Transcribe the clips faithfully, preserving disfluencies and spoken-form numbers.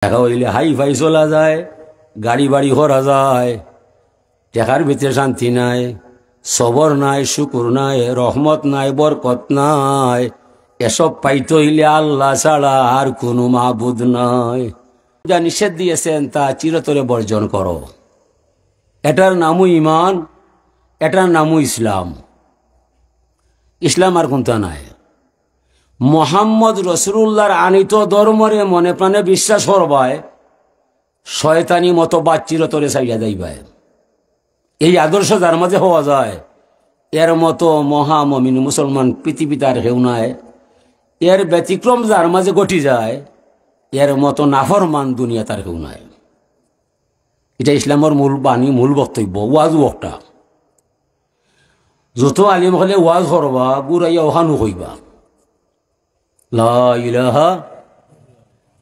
টেকা অইলে hi fi চলা যায়, গাড়ি বাড়ি করা যায়। টেকার ভিতরে শান্তি নাই, সবর নাই, শুকুর নাই, রহমত নাই, বরকত নাই। এসব পাইতে অইলে আল্লাহ ছাড়া আর কুনু মাবুদ নাই। যা নিষেধ দিয়েছেন তা চিরতরে বর্জন করো। এটার নামও ইমান, এটার নামও ইসলাম। ইসলাম আর কুনটা নাই। মোহাম্মদ রসুলুল্লাহর আনিত ধর্মরে মনে প্রাণে বিশ্বাস করবায়, শয়তানি মতবাদ চিরতরে ছাড়িয়া যাইবায়। এই আদর্শ যার মাঝে হওয়া যায়, এর মতো মহামমিন মুসলমান পৃথিবীত আর কেউ নাই। এর ব্যতিক্রম যার মাঝে ঘটি যায়, এর মতো নাফরমান দুনিয়াত আর কেউ নাই। এটা ইসলামর মূল বাণী, মূল বক্তব্য, ওয়াজ অকটা। যত আলিম অকলে ওয়াজ করবা, ঘুরাইয়া অখানউ কইবা, লা ইলাহা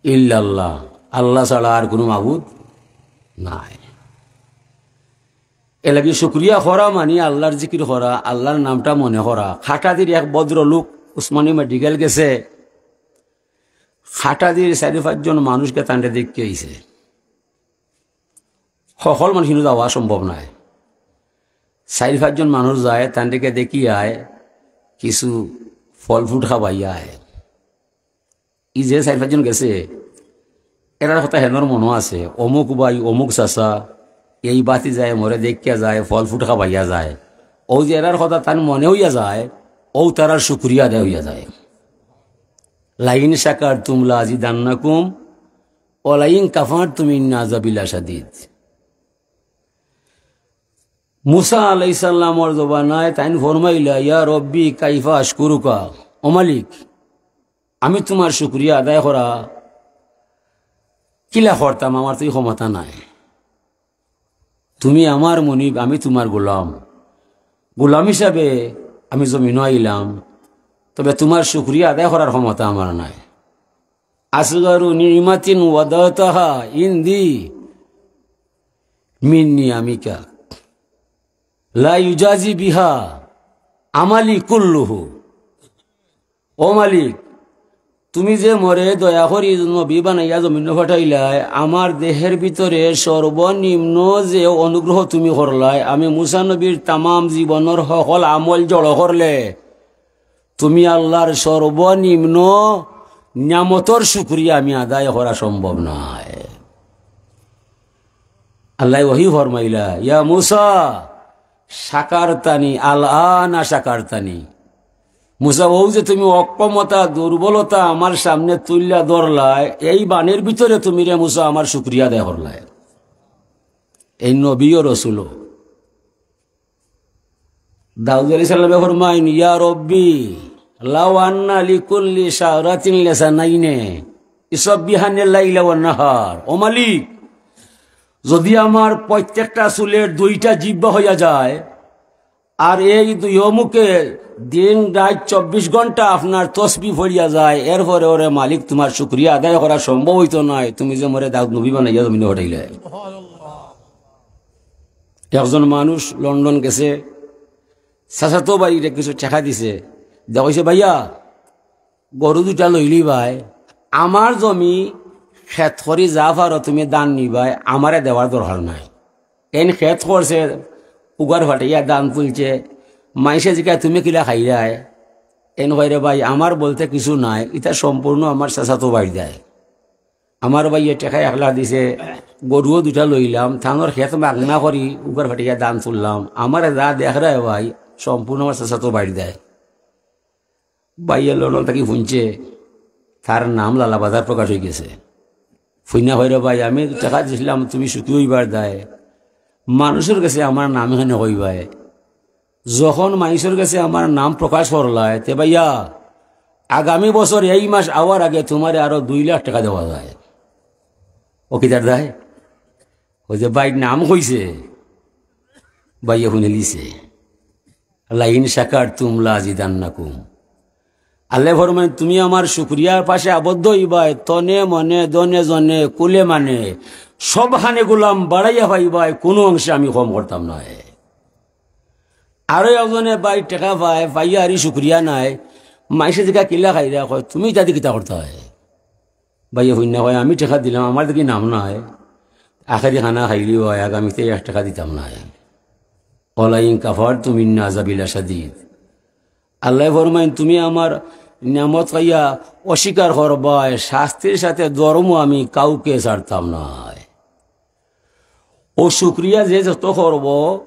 ইল্লাল্লাহ, আল্লাহ ছাড়া আর কুনু মাবুদ নাই। এরলাগি শুকরিয়া করা মানি আল্লাহর জিকির করা, আল্লাহর নামটা মনে করা। কাটাদির এক ভদ্রলোক উসমানী মেডিকেল গেছে, কাটাদির চাইর পাঁচজন মানুষকে তানরে দেখিয়া আইছে। হকল মানুষ কিন্তু যাওয়া সম্ভব নায়। চাইর পাঁচজন মানুষ যায়, তানরে দেখি আয়, কিছু ফল ফ্রুট খাবাইয়া আয়। ই যে চাইর পাঁচজন গেছে, এরার কথা হেনর মনো আছে, অমুক ভাই, অমুক চাচা, এই বাতি যায়, মরে দেখিয়া যায়, ফল ফ্রুট খাবাইয়া যায়। অউ যে এরার কথা তান মনে অইয়া যায়, অউ তারার শুকরিয়া আদায় অইয়া যায়। লাইন শাকারতুম লাজিদান্নাকুম, ওয়া লাইন কাফারতুম ইন্না আযাবি লাশাদীদ। মুসা আলাইহিস সালামর জমানায় তাইন ফরমাইলা, "ইয়া রব্বি কাইফা আশকুরুকা।" ও মালিক, আমি তুমার শুকরিয়া আদায় করা কিলা করতাম, আমার তো ই ক্ষমতা নাই। তুমি আমার মুনিব, আমি তুমার গোলাম। গোলাম হিসাবে আমি জমিনো আইলাম, তবে তুমার শুকরিয়া আদায় করার ক্ষমতা আমার নাই। আসগারু নিমাতিন ওয়াদাতাহা ইনদি মিন নিয়ামিকা লা ইউজাজি বিহা আমালি কুল্লুহু। ও মালিক, তুমি যে মরে দয়া করি নবী বানাইয়া জমিনো পাঠাইলায়, আমার দেহের ভিতরে সর্বনিম্ন যে অনুগ্রহ তুমি করলায়, আমি মুসা নবীর তামাম জীবনর হকল আমল জড়ো করলে, তুমি আল্লাহর সর্বনিম্ন নিয়ামতর শুকরিয়া আমি আদায় করা সম্ভব নায়। আল্লায় ওহী ফরমাইলা, "ইয়া মুসা, শাকারতানি, আল আনা শাকারতানি।" মুসা, অউ যে তুমি অক্ষমতা, দুর্বলতা আমার সামনে তুলিয়া ধরলায়, এই বাণীর ভিতরে তুমি রে মুসা আমার শুকরিয়া আদায় করলায়। এই নবী ও রসুলও দাউদ আলাইহিস সালামে ফরমাইন, "ইয়া রব্বি, লাউ আন্না লিকুল্লি শারাতিন লিসানাইনে ইসাব্বিহানিল লাইলা ওয়ান নাহার।" ও মালিক, যদি আমার প্রত্যেকটা চুলের দুইটা জিব্বা হইয়া যায়, আর এই দুই মুখে দিন রাইত চব্বিশ ঘন্টা আপনার তসবি পড়িয়া যায়, এরপরে ওরে মালিক তুমার শুকরিয়া আদায় করা সম্ভব অইতো নায়, তুমি যে মরে দাউদ নবী বানাইয়া জমিনো পাঠাইলায়। একজন মানুষ লন্ডন গেছে, চাচাতো ভাইরে কিছু টেকা দিছে, দিয়া কইছে, "ভাইয়া, গরু দুইটা লইলিবায়, আমার জমি খেত করি যা পারো তুমি ধান নিবায়, আমারে দেওয়ার দরকার নাই।" এইন খেত করছে, উগার ফাটাইয়া ধান তুলছে, মাইনষে জিকায়, "তুমি কিলা খাইরায়?" এইন কয়, "রে ভাই, আমার বলতে কিছু নাই, ইতা সম্পূর্ণ আমার চাচাতো ভাইর দায়।" আমার ভাইয়ে টেকা এক লাখ দিছে, গরুও দুইটা লইলাম, তানর খেত মাগনা করি উগার ফাটাইয়া ধান তুললাম। আমারে যা দেখরায় ভাই, সম্পূর্ণ আমার চাচাতো ভাইর দায়। ভাইয়ে লন্ডন থাকি হুনছে, তার নাম লালাবাজার প্রকাশ অইগেছে। হুনিয়া কয়, "রে ভাই, আমি টেকা দিছলাম, তুমি সুখী অইবার দায়, মানষর গেছে আমার নাম কেনে কইবায়?" যখন মাইনষর গেছে আমার নাম প্রকাশ করলায়, তে ভাইয়া, আগামী বছর এই মাস আওয়ার আগে তুমারে আরো দুই লাখ টেকা দেওয়া যায়। ও কিতার দায়? অউ যে ভাইর নাম কইছে, ভাইয়ে হুনিলিছে, "লাইন শাকারতুম লাজিদান্নাকুম।" আল্লায় ফরমাইন, "তুমি আমার শুকরিয়ার পাশে আবদ্ধ অইবায়, তনে মনে, ধনে জনে, কুলে মানে, সবখানে গোলাম বাড়াইয়া পাইবায়, কুনু অংশে আমি কম করতাম নায়।" আরো একজনে ভাইর টেকা পায়, পাইয়া আরি শুকরিয়া নাই। মাইনষে জিকায়, "কিলা খাইরায়?" কয়, "তুমি ইতা দি কিতা করতায়?" ভাইয়ে হুইন্না কয়, "আমি টেকা দিলাম, আমার দেখি নাম নাই।" আখেরি খানা খাইলিও অয়, আগামীতে এক টেকা দিতাম নায়। "ওয়ালাইন কাফারতুম ইন্না আযাবি লাশাদীদ।" আল্লায় ফরমাইন, "তুমি আমার নিয়ামত খাইয়া অস্বীকার করবায়, শাস্তির সাথে ধর্ম আমি কাউকে ছাড়তাম নায়।" অউ শুকরিয়া যে যত করবো,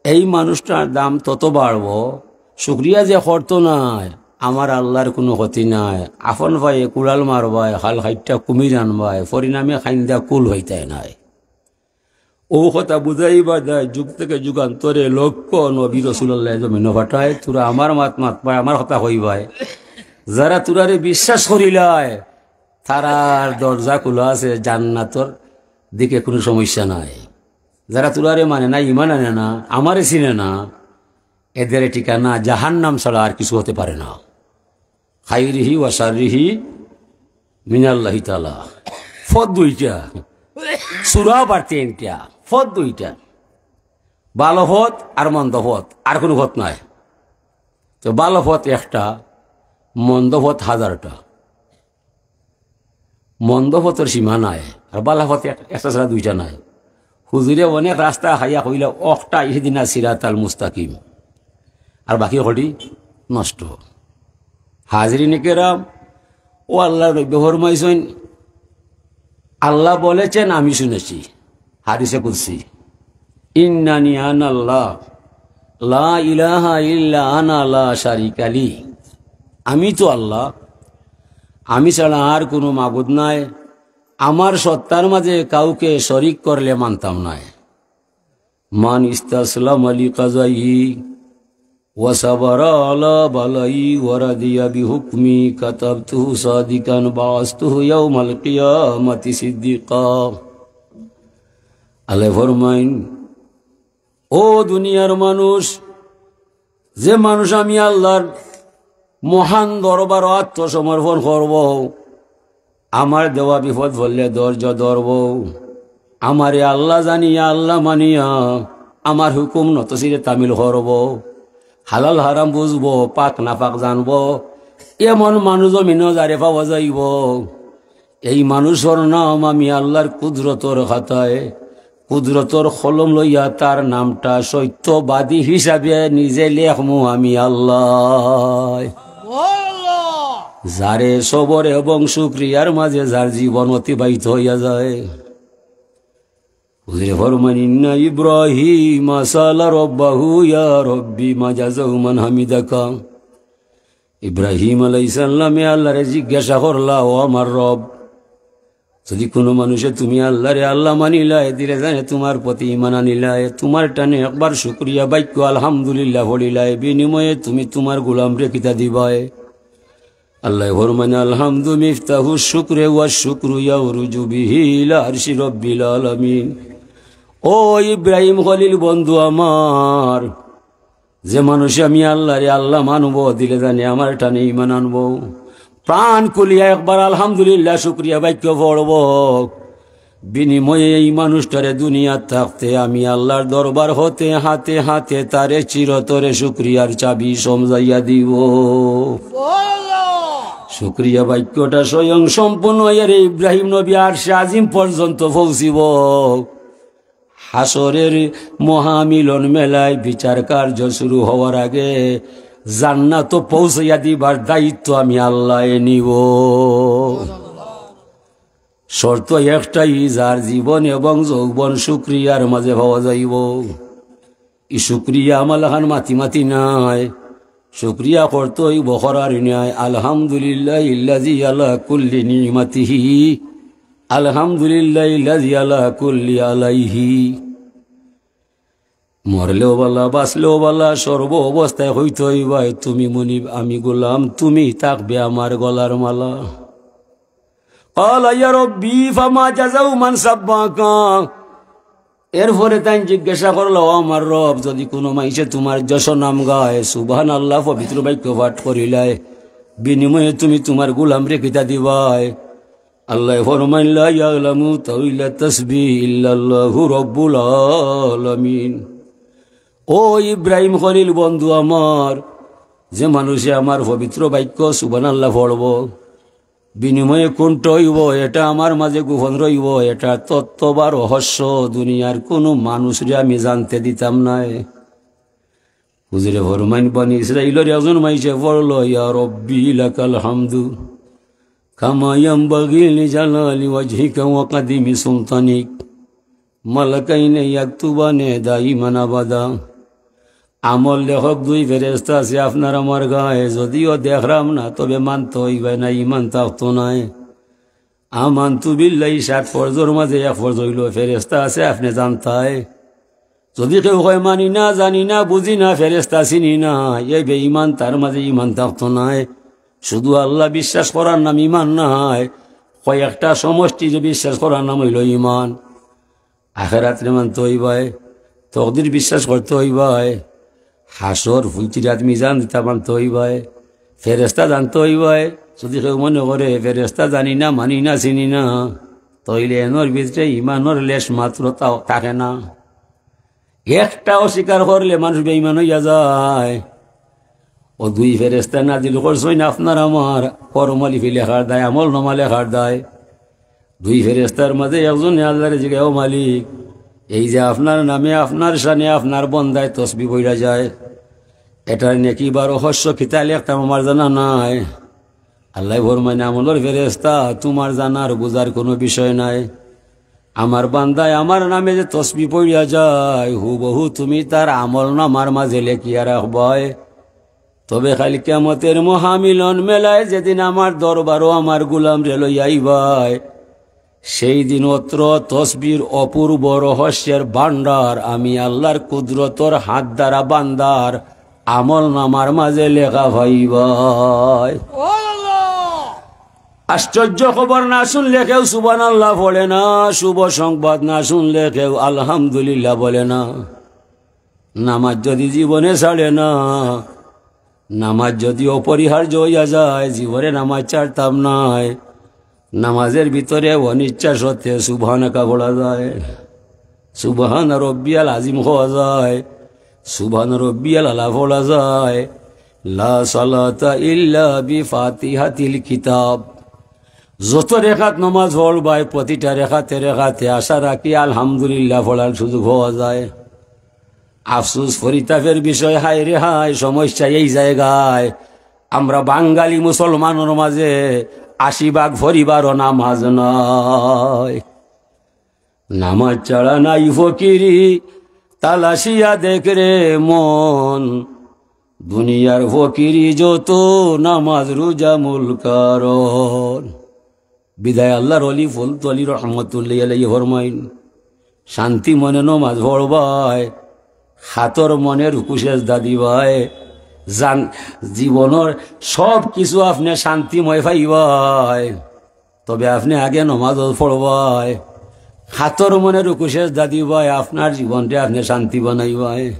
এই মানুষটার দাম তত বাড়বো। শুকরিয়া যে করতো নায়, আমার আল্লার কুনু ক্ষতি নাই। আপন ভাইয়ে কুড়াল মারবায়, খাল খাইট্টা কুমির আনবায়, পরিণামে খাইন্দা কুল অইতায় নায়। অউ কথা বুঝাইবার দায় যুগ থেকে যুগান্তরে লক্ষ নবী রাসুলুল্লায় জমিনো পাঠায়, "তোরা আমার মাত মাতবায়, আমার কথা কইবায়।" যারা তোরারে বিশ্বাস করিলায়, তারার দরজা খুলা আছে, জান্নাতর দিকে কুনু সমস্যা নাই। যারা তোরারে মানে না, ইমান আনে না, আমারে চিনে না, এদের ঠিকানা জাহান্নাম ছাড়া আর কিছু হতে পারে না। খাইরিহি ওয়া শাররিহি মিনাল্লাহি তাআলা। পথ দুইটা, সুরা আবার তিনটা, পথ দুইটা, ভালো পথ আর মন্দ পথ, আর কুনু পথ নাই। তো ভালো পথ একটা, মন্দ পথ হাজারটা। মন্দ পথর সীমা নাই, আর ভালা পথ এক-, একটা ছাড়া দুইটা নাই। হুজুরে অনেক রাস্তা খাইয়া কইলা, "অকটা ইহদিনা সিরাতাল মুস্তাকিম", আর বাকি অকটি নষ্ট। হাজিরিনে কেরাম, অউ আল্লার নবী ফরমাইছইন, আল্লাহ বলেছেন, আমি শুনেছি, হাদিসে কুদসি, "ইন্নানি আনাল্লাহ, লা ইলাহা ইল্লা আনা, লা শারিকা লি।" আমি তো আল্লাহ, আমি ছাড়া আর কুনু মাবুদ নাই, আমার সত্তার মাঝে কাউকে শরিক করলে মানতাম নায়। "মান ইস্তাসলামা লি কাযাই ওয়া সাবারা আলা বালাই ওয়া রাদিয়া বিহুকমি কাতাবতুহু সাদিকান বাআসতুহু ইয়াউমাল কিয়ামাতি সিদ্দিকা।" আল্লায় ফরমাইন, "ও দুনিয়ার মানুষ, যে মানুষ আমি আল্লার মহান দরবারো আত্মসমর্পণ করবো, আমার দেওয়া বিপদ পড়লে ধৈর্য ধরবো, আমারে আল্লাহ জানিয়া, আল্লাহ মানিয়া, আমার হুকুম নতশিরে তামিল করবো, হালাল হারাম বুঝবো, পাক নাপাক জানবো, এমন মানুষ জমিনো যারে পাওয়া যাইবো, এই মানুষর নাম আমি আল্লার কুদরতর খাতায়, কুদরতর কলম লইয়া তার নামটা সত্যবাদী হিসাবে নিজে লেখমু আমি আল্লাহ।" যারে সবর এবং শুকরিয়ার মাঝে যার জীবন অতিবাহিত হইয়া যায়। হুজুরে ফরমান, "ইন্না ইব্রাহিম সাআলা রাব্বাহু ইয়া রাব্বি মা জাযাউ মান হামিদাকা।" ইব্রাহিম আলাইহিস সালামে আল্লারে জিজ্ঞাসা করলা, "ও আমার রব, যদি কুনু মানুষে তুমি আল্লারে আল্লাহ মানিলায়, দিলে জানে তুমার প্রতি ঈমান আনিলায়, তুমার টানে একবার শুকরিয়া বাক্য আলহামদুলিল্লাহ পড়িলায়, বিনিময়ে তুমি তুমার গোলামরে কিতা দিবায়?" আল্লায় ফরমাইন, "আলহামদু মিফতাহু শুকরে ওয়া শুকরু ইয়াউরুজু বিহি ইলা আরশি রব্বিল আলামিন।" ও ইব্রাহিম খলিল বন্ধু আমার, যে মানুষে আমি আল্লারে আল্লাহ মানবো, দিলে জানে আমার টানে ঈমান আনবো, প্রাণ খুলিয়া একবার আলহামদুলিল্লাহ শুকরিয়া বাক্য পড়বো, বিনিময়ে এই মানুষটারে দুনিয়াত থাকতে আমি আল্লার দরবার হতে হাতে হাতে তারে চিরতরে শুকরিয়ার চাবি সমজাইয়া দিব। শুকরিয়া বাক্যটা স্বয়ং সম্পূর্ণ হইয়া রে ইব্রাহিম নবী আরশে আজিম পর্যন্ত পৌঁছিব। হাশরের মহামিলন মেলায় বিচার কার্য শুরু হওয়ার আগে জান্নাতো পৌঁছাইয়া দিবার দায়িত্ব আমি আল্লায় নিব। শর্ত একটাই, যার জীবন এবং যৌবন শুকরিয়ার মাঝে পাওয়া যাইব। ই শুকরিয়া আমার লাখান মাতি মাতি নায়, শুকরিয়া করতে অইব করার ন্যায়। আলহামদুলিল্লাহিল্লাযী আলা কুল্লি নিমাতিহি, আলহামদুলিল্লাহিল্লাযী আলা কুল্লি আলাইহি। মরলেও বালা, বাঁচলেও বালা, সর্ব অবস্থায় কইতে অইবায়, "তুমি মনিব, আমি গোলাম, তুমি থাকবে আমার গলার মালা।" ক্বালা, "ইয়া রাব্বি, ফামা জাযাউ মান সাব্বাকা?" এরপরে তাইন জিজ্ঞাসা করলা, "ও আমার রব, যদি কুনু মাইনষে তুমার যশ নাম গায়, সুবহানাল্লাহ পবিত্র বাক্য পাঠ করিলায়, বিনিময়ে তুমি তুমার গোলামরে কিতা দিবায়?" আল্লায় ফরমাইন, "লা ইয়ালামু তাউইলা তাসবিহি ইল্লাল্লাহু রাব্বুল আলামিন।" ও ইব্রাহিম খলিল বন্ধু আমার, যে মানুষে আমার পবিত্র বাক্য সুবহানাল্লাহ পড়ব, বিনিময়ে কোনটা অইবো, এটা আমার মাঝে গোপন রইবো, এটার তত্ত্ব বা রহস্য দুনিয়ার কুনু মানুষরে আমি জানতে দিতাম নায়। হুজুরে ফরমাইন, বনি ইসরাইলর একজন মাইনষে পড়লো, "ইয়া রব্বি লাকাল হামদু, কামা ইয়ানবাগি লিজালালি ওয়াজহিকা ওয়া কাদিমি সুলতানিক।" মালাকাইনে ইয়াকতুবানে দাইমান আবাদা। আমল লেখক দুই ফেরেশতা আছে আপনার আমার গায়ে, যদিও দেখরাম না, তবে মানতে অইবায়, না ইমান থাকতো নায়। আমানতু বিল্লাহি সাত ফরজর মাঝে এক ফরজ অইলো, ফেরেশতা আছে আপনে জানতায়। যদি কেউ কয়, "মানি না, জানি না, বুঝি না, ফেরেশতা চিনি না", এই বেঈমান, তার মাঝে ইমান থাকতো নায়। শুধু আল্লাহ বিশ্বাস করার নাম ইমান নায়, কয়েকটা সমষ্টিরে বিশ্বাস করার নাম অইলো ইমান। আখেরাতরে মানতে অইবায়, তকদির বিশ্বাস করতে অইবায়, হাশর, ফুলসিরাত, মিজান ইতা মানতে অইবায়, ফেরেশতা জানতে অইবায়। যদি কেউ মনে করে, "ফেরেশতা জানি না, মানি না, চিনি না", তাইলে এনর ভিতরে ইমানর লেশ মাত্র তাও থাকে না। একটা অস্বীকার করলে মানুষ বেঈমান অইয়া যায়। ও দুই ফেরেশতা নাজিল করছইন আপনার আমার কর্মলিপি লেখার দায়, আমল নামা লেখার দায়। দুই ফেরেশতার মাঝে একজনে আল্লাহরে জিগায়, "ও মালিক, এই যে আপনার নামে, আপনার শানে, আপনার বন্দায় তসবি পড়া যায়, এটার নেকি বা রহস্য কিতা লেখতাম, আমার জানা নাই।" আল্লায় ফরমাইন, "আমলর ফেরেশতা, তুমার জানার বুঝার কুনু বিষয় নাই। আমার বান্দায় আমার নামে যে তসবি পড়িয়া যায়, হুবহু তুমি তার আমল নামার মাঝে লেখিয়া রাখবায়। তবে কাইল কিয়ামতের মহামিলন মেলায় যেদিন আমার দরবারো আমার গুলামরে লইয়া আইবায়, সেই দিন অত্র তসবির অপূর্ব রহস্যের ভান্ডার আমি আল্লাহর কুদরতর হাত দ্বারা বান্দার আমল নামার মাঝে লেখা পাইবায়।" আশ্চর্য খবর না শুনলে কেউ সুবহানাল্লাহ পড়ে না, শুভ সংবাদ না শুনলে কেউ আলহামদুলিল্লাহ বলে না। নামাজ যদি জীবনে ছাড়ে না, নামাজ যদি অপরিহার্য অইয়া যায়, জীবনে নামাজ ছাড়তাম নায়। নামাজের ভিতরে অনিচ্ছা সত্ত্বে সুবহানাকা পড়া যায়, সুবহান রব্বিয়াল আজিম কওয়া যায়, সুবহান রব্বিয়াল আলা পড়া যায়, লা সালাতা ইল্লা বিফাতিহাতিল কিতাব। যত রেকাত নামাজ পড়বায়, প্রতিটা রেকাতে রেকাতে আশা রাখি আলহামদুলিল্লাহ পড়ার সুযোগ পাওয়া যায়। আফসোস, পরিতাপের বিষয়, হায় রে হায়, সমস্যা এই জায়গায়। আমরা বাঙালি মুসলমানর মাঝে আশি ভাগ পরিবারও নামাজ নাই। নামাজ ছাড়া নাই ফকিরি, তালাশিয়া দেখ রে মন। দুনিয়ার ফকিরি যত, নামাজ রোজা মূল কারণ। বিদায় আল্লাহর অলি ফুলতলি রহমতুল্লাহি আলাইহি ফরমাইন, শান্তি মনে নমাজ পড়বায়, খাতর মনে রুকু সেজদা দিবায়, জান-, জীবনর সব কিছু আপনে শান্তিময় পাইবায়। তবে আপনে আগে নমাজ পড়বায়, খাতর মনে রুকু সেজদা দিবায়, আপনার জীবনরে আপনে শান্তি বানাইবায়।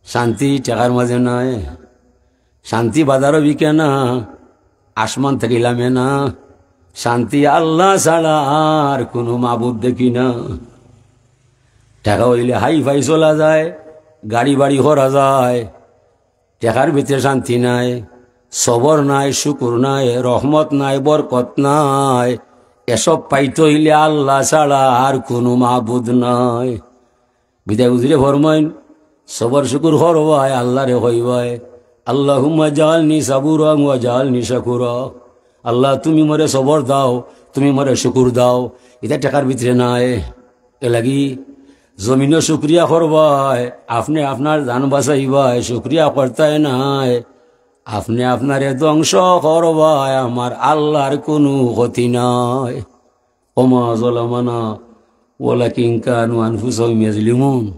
শান্তি টেকার মাঝে নায়, শান্তি বাজারো বিকে না, আসমান থাকি লামে না। শান্তি আল্লাহ ছাড়া আর কুনু মাবুদ দেখি না। টেকা অইলে হাই ফাই চলা যায়, গাড়ি বাড়ি করা যায়, টেকার ভিতরে শান্তি নাই, সবর নাই, শুকুর নাই, রহমত নাই, বরকত নাই। এসব পাইতে অইলে আল্লাহ ছাড়া আর কুনু মাবুদ নাই। বিদায় হুজুরে ফরমাইন, সবর শুকুর করবায়, আল্লাহরে কইবায়, "আল্লাহুম্মা জাআলনি সাবুরান ওয়া জাআলনি শাকুরা।" আল্লাহ, তুমি মরে সবর দাও, তুমি মরে শুকুর দাও। ইতা টেকার ভিতরে নাই। এর লাগি জমিনো শুকরিয়া করবায়, আপনে আপনার জান বাঁচাইবায়, শুকরিয়া করতায় নায়। আপনে আপনারে ধ্বংস করবায়, আমার আল্লাহর কুনু ক্ষতি নাই। ওমা যালামানা ওয়ালাকিন কানু আনফুসাহুম ইয়াজলিমুন।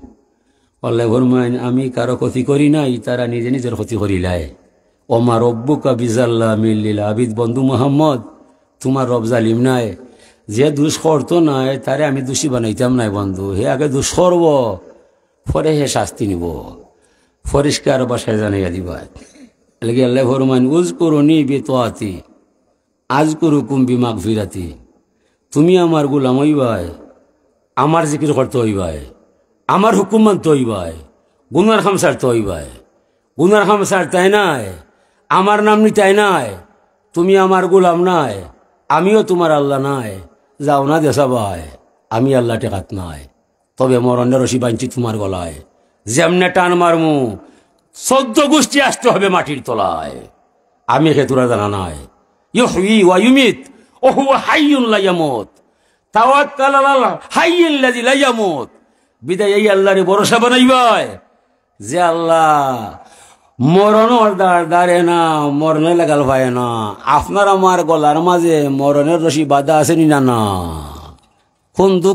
আল্লায় ফরমাইন, "আমি কারো ক্ষতি করি নাই, তারা নিজে নিজের ক্ষতি করিলায়।" ওমা রব্বুকা বিজাল্লামিল লিল আবিদ, বন্ধু মুহাম্মদ, তুমার রব জালিম নায়। যে দুষ করতো নায়, তারে আমি দুষী বানাইতাম নায় বন্ধু। হে আগে দুষ করবো, পরে হে শাস্তি নিবো। পরিষ্কার ভাষায় জানাইয়া দিবায়। এর লাগি আল্লায় ফরমাইন, "উযকুরুনি বিতাআতি আযকুরুকুম বিমাগফিরাতি।" তুমি আমার গোলাম অইবায়, আমার জিকির করতে অইবায়, আমার হুকুম মানতে অইবায়, গুনার কাম ছাড়তে অইবায়। গুনার কাম ছাড়তায় নায়, আমার নাম নিতায় নায়। তুমি আমার গোলাম নায়, আমিও তুমার আল্লাহ নায়, যাও না দেশা ভাই, আমি আল্লাহ টেকাত নাই। তবে মরণের রশি বানছি তুমার গলায়, যেমনে টান মারমু, চৌদ্দ গোষ্ঠী আসতে হবে মাটির তলায়। আমি কে তোরা জানা নাই। ইউহয়ি ওয়া ইউমিত, ওয়া হুয়া হাইয়ুন লা ইয়ামুত। তাওয়াক্কাল আলাল হাইয়িল্লাযী লা ইয়ামুত। বিদায় এই আল্লাহরে ভরসা বানাইবায়, যে আল্লাহ মরণর দ্বার দ্বারে না, মরণে লাগাল পায় না। আপনার আমার গলার মাঝে মরণের রশি বাঁধা আছে নি না? না, কোন দুঃখ